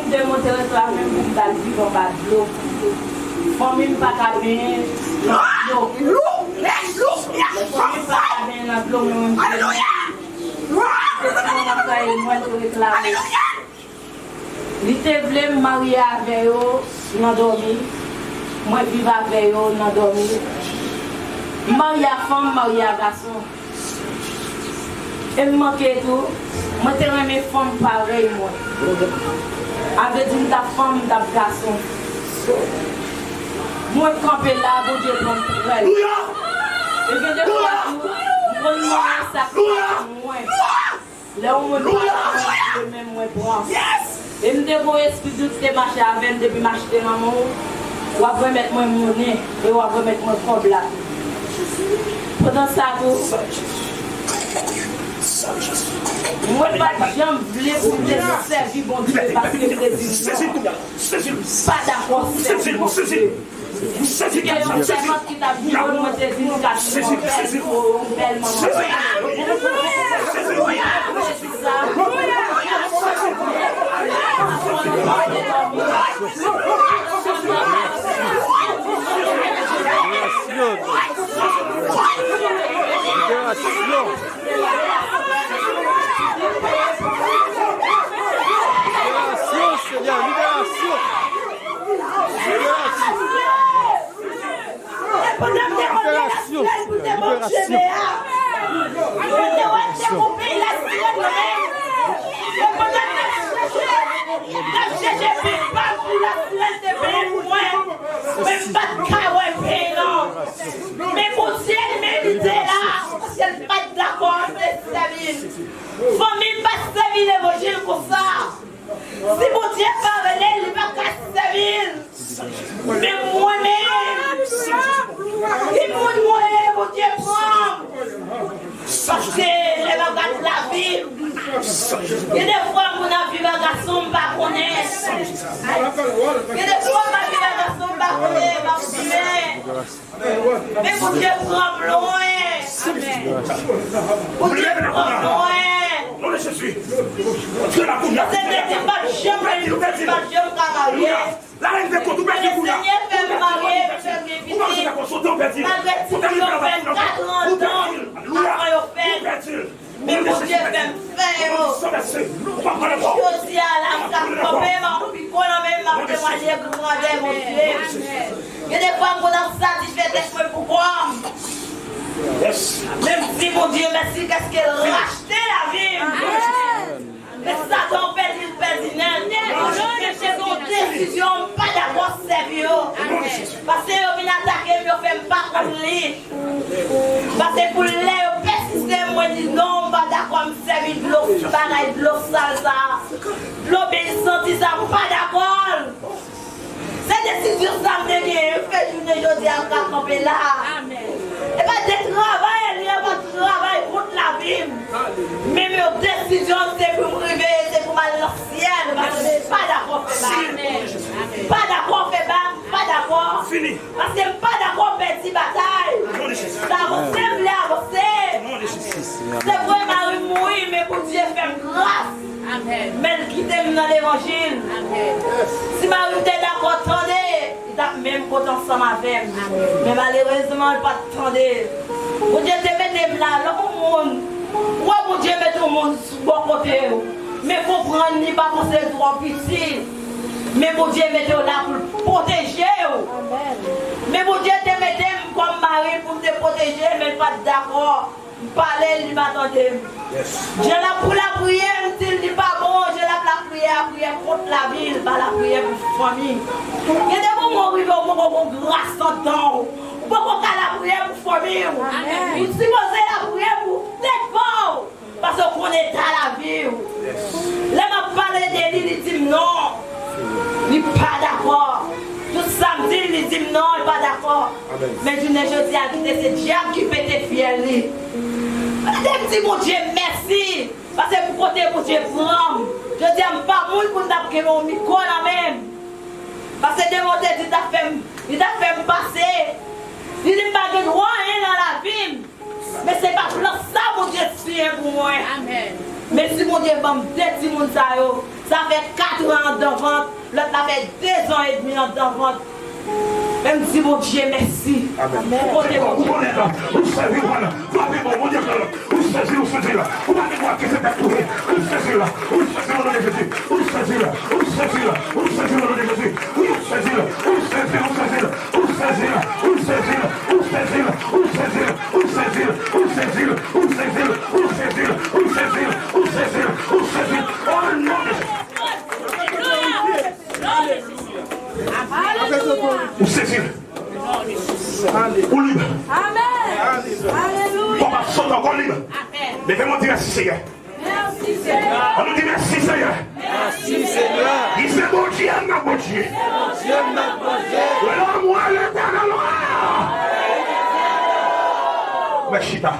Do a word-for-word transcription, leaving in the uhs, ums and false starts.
Te monte reklame m pou m t al viv anba dlo. Fanmi m pa ka benyen nan dlo. Fanmi m pa ka benyen nan dlo, mwen menm se ti manman sa e mwen te reklame. Li te vle m marye avè yo nan dòmi, mwen viv avè yo nan dòmi. M marye a fanm, m marye a gason. E m manke tou, mwen te renmen fanm parèy mwen. A vle di m t ap fanm, m t ap gason. Mwen kanpe la, Bondye pran m pou rèl. E gen de fwa tou, m konn manyen sakrifis mwen. Lè yon moun pa renmen mwen, mwen pran. E m te gon espri dout te mache avè m, depi m achte nan men w, w ap remèt mwen monnen e w ap remèt mwen kòb la tou. Pandan sa tou, mwen pa t janm vle pou m te sèvi Bondye paske m te di m non. Pa dakò sèvi Bondye. Gen yon sèvant ki t ap viv, mwen te di l, "Gad yon bèl, yon bèl manman." Liberasyon! Liberasyon, Senyè, liberasyon! Liberasyon! Liberasyon! Liberasyon! Mwen pa t ka wè peyi nan. Men Bondye li menm li te la, paske l pa t dakò m te sèvi l. Fanmi m pa t sèvi levanjil konsa. Si Bondye pa vle, li pa ka sèvi l. Men mwen menm, ki moun mwen ye, Bondye pran m. Paske lè m ap gad lavi m, gen de fwa moun ap viv ak gason m pa konnen. Gen de fwa m ap viv ak gason m pa konnen, m ap di, men, men Bondye pran m lwen. Bondye pran m lwen. Paske m te di m p ap janm, m p ap janm ka marye. Senyè fè m marye, fè m gen pitit. Malgre ti fi yo fè katrantan avan yo fèt. Men Bondye fè m fè yo. Jodi a la, m ka kanpe, m ap piko nan men m, m ap temwaye grandè Bondye. Gen de fwa m konn ap satisfè tèt mwen pou kò m. Men m di Bondye mèsi paske l rachte lavi m. Men Satan pèdi, l pèdi nèt. Men se yon desizyon, m pa dakò sèvi yo. Paske yo vin atake m, yo fè m pa konn li. Paske pou lè yo pèsiste, mwen di non, m pa dakò, m sèvi dlo, bagay dlo sal sa. Dlo beny santi sa, m pa dakò l. Se desizyon sa m te genyen, m fè jounen jodi a m ka kanpe la. E pa de travay li, e pa travay kont lavi m. Men m yon desizyon, se pou m rive, se pou m al nan syèl, paske m pa dakò fè bak. M pa dakò fè bak, m pa dakò. Paske m pa dakò pèdi batay. Sa avanse m vle avanse. Se vre mari m mouri, men Bondye fè m gras. Men l kite m nan levanjil. Si mari m te dakò tande, li t ap menm pote ansanm avè m. Men malerezman, l pa t tande. Bondye te mete m la, lè yon moun, ou wè Bondye mete yon moun sou bò kote w, men konprann li pa panse l twò piti. Men Bondye mete w la pou l pwoteje w. Men Bondye te mete m kòm mari pou m te pwoteje, men l pa t dakò. M pale l, li pa tande m. Jan l ap pou lapriyè, m di l li pa bon, jan l ap lapriyè, lapriyè kont lavi l, pa lapriyè pou fanmi. Gen de moman w rive, ou poko gon gras anndan w. Ou poko ka lapriyè pou fanmi w. Ou sipoze lapriyè pou tèt pa w. Paske w konn eta lavi w. Lè m ap pale de li, li di m non. Li pa dakò. Tout sa m di l, li di m non, li pa dakò. Men jounen jodi a, kite se dyab ki pete fyèl li. Gade m di Bondye mèsi. Paske pou kote Bondye pran m. Jodi a, m pa moun pou m t ap kenbe yon mikwo nan men m. Paske demen w te di, li t ap fè m, li t ap fè m pase. Li di m pa gen dwa anyen nan lavi m. Men se pa plan sa Bondye siyen pou mwen. Amèn. Mèsi Bondye ban m de timoun sa yo. Sa fè kat an anndan vant, lòt la fè de zan edmi anndan vant. Men m di Bondye mèsi. Amèn. Ou kote Bondye. Ou konnen la, ou sezi, ou konnen. Frape bon, Bondye fè lòt. Ou sezi l, ou sezi l. Ou pa gen dwa kite tèt ou. Ou sezi l, ou sezi l o non de Jezi. Ou sezi l, ou sezi l, ou sezi l o non de Jezi. Wi, ou sezi l, ou sezi l, ou sezi l. Ou sezi l, ou sezi l, ou sezi l. Ou sezi l, ou sezi l, ou sezi l. Ou sezi l, ou sezi l, ou sezi l. Ou sezi l, ou sezi l, ou sezi l. O non de Jezi. Ou sezi l. Ou lib. Amèn. Alelouya. Kòm ap sot ankò lib. Amèn. Leve men w, di mèsi Senyè. Mèsi Senyè. Ann nou di mèsi Senyè. Mèsi Senyè. Li se Bondye m, nan Bondye. Se Bondye m, nan Bondye. Louange à l'Éternel. Mèt chita.